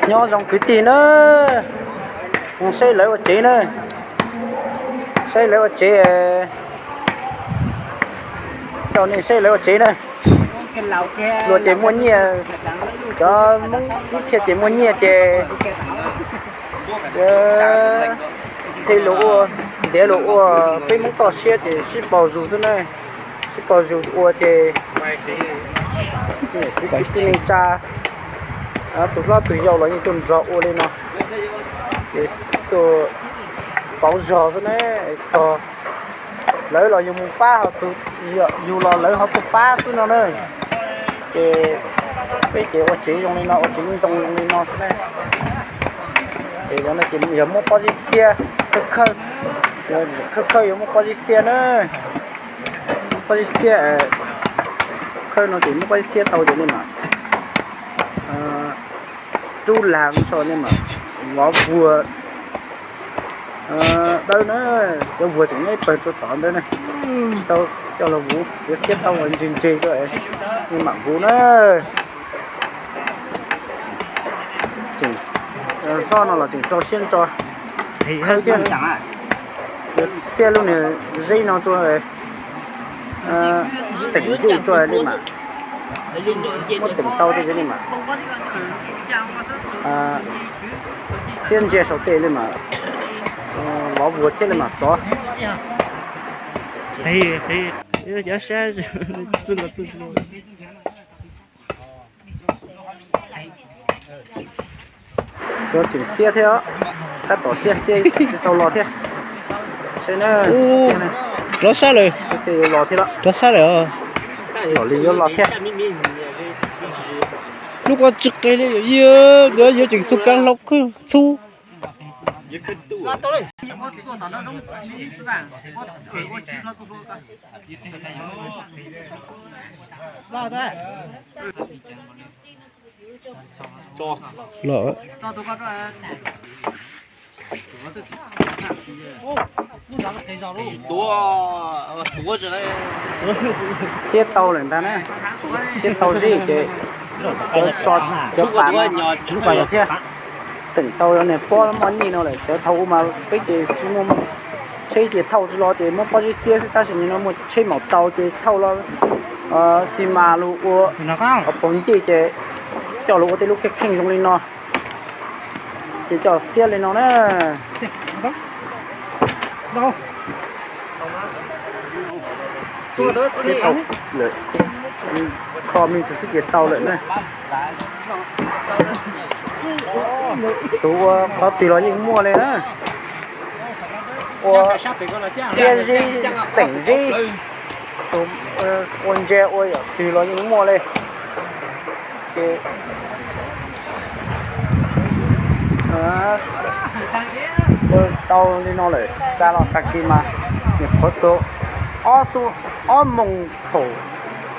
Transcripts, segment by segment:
Nyob zoo kwv tij na, mus saib lawv ua tsev na, saib lawv ua tsev, coj nej saib lawv ua tsev na. Luag ces muaj nyiaj, cov Hmoob ib txhia ces muaj nyiaj ces thiaj luag ua, ntiav luag ua, peb Hmoob toj siab ces sib paug zus xwb na, sib paug zus ua ces txiv kwv tij neej tsa, tus hlob tus yau los yeej tuaj nrog ua li no, ces tuaj pauv zog xwb na, txog lawv los yus mus pab ho txog yus los lawv ho tuaj pab xwb no na. Ces peb ces ua tsev zoo li no, ua tsev ntoo zoo li no xwb na. Ces yog no ces yog muab pob zeb xiab, khawb khawb, khawb khawb yuav muab pob zeb xiab na, muab pob zeb xiab, khawb no ces muab pob zeb xiab tau ces nej mam rub lag mus sau nej mam vov vuag dawb na, cov vuag tseem nyob ib pawg rau tod ntawd na, tsis tau coj los vuv, yuav xiab tau ntse ntse rau nej mam vuv na. Tseem, hlob no los tseem rau siab ntso khawb thiab, yuav xiab lub niag zeb no rau teem ncej rau li mas, muab teem tau tej li mas, xiab ntsia saum tej li mas, vov vuag thiab li mas xov. Cov tseem xiab thiab, tab tom xiab xiab tsis tau los thiab. Seb na, rov sab lawm, xiab xiab yuav los thiab los, rov sab lawm, kom li yuav los thiab. Lub ko tsis qis li, nkawd yuav tseem xu ka hlau khwb txhub. Los, xiab tau lawm ntag na, xiab tau zeb ces cov pas no thiab, teem tau niag pob moj nyij no lawm. Cov thaum ub mas peb ces tsis muaj tsheb ces thauj tsis los ces muab pob zeb xiab xwb, tab sis nim no muaj tsheb maum tau ces thauj los xi mas los ua paug ncej ces coj los ua tej lub kheej kheej zoo li no, ces coj xiab li no na. Xiab tau lawm, kho me ntsis xwb ces tau lawm na. Tus ua qhov twg los yeej muaj li na. Ua xiab zeb, teem zeb, ua ntsia ua yam twg los yeej muaj li. Ces ua tau li no lawm, tsa los tag kis mas nyuam qhuav txog ob xu, ob moos thaum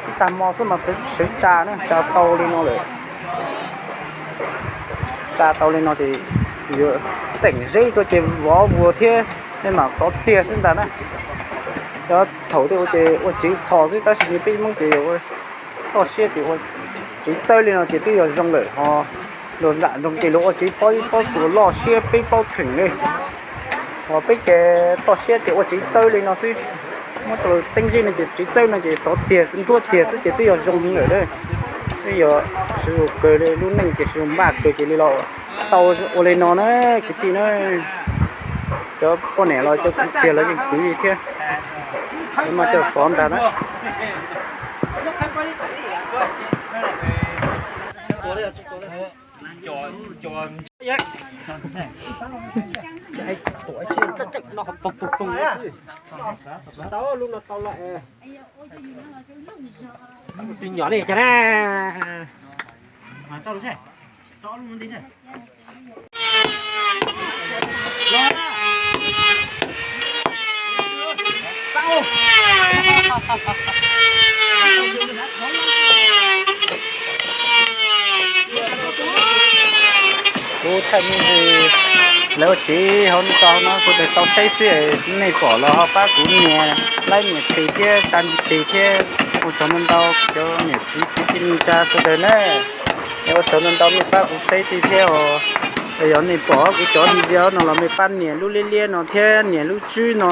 ib tag hmo xwb mas sawv tsa na, tsa tau li no lawm. Tsa tau li no ces yuav teem zeb rau ces vov vuag thiab nej mam xov txiag xwb ntag na. Cov thaum tej ua ces ua tsev txhos xwb, tab sis peb Hmoob ces toj siab ces ua tsev txawb li no ces twb yog zoo lawm ho. Luag nram nroog ces luag ua tsev pob ib pob tsuas loj siab peb plaub theem li. Ho peb ces toj siab ces ua tsev txawb li no xwb. Muab cov teeb zeb no ces tsev txawb no ces xov txiag nruab txiag xwb ces twb yog zoo lawm na. Twb yog siv zus kawg li, lub neej ces siv zus npaj kawg ces li los tau ua li no na kwv tij na. Cov poj niam los cov kwv txiag los yeej kwv li thiab. Mas coj xov ntag na. Tau lub no tau lawm. Tus nyom li cas na. Kuv thaij me ntsis lawv ua tsev hauv no sawv daws tau saib xwb, nej pom los ho pab kuv nias like nias share thiab tsa ntiv tes thiab. Ua tsaug ntau ntau cov niam txiv kwv tij neej tsa sawv daws na. Ua tsaug ntau ntau mej pab kuv saib thiab os. Yog nej pom kuv cov video no los mej pab nias lub liab liab no thiab nias lub tswb no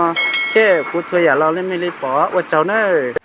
thiab kuv txhua yam los mej li pom. Ua tsaug nawb.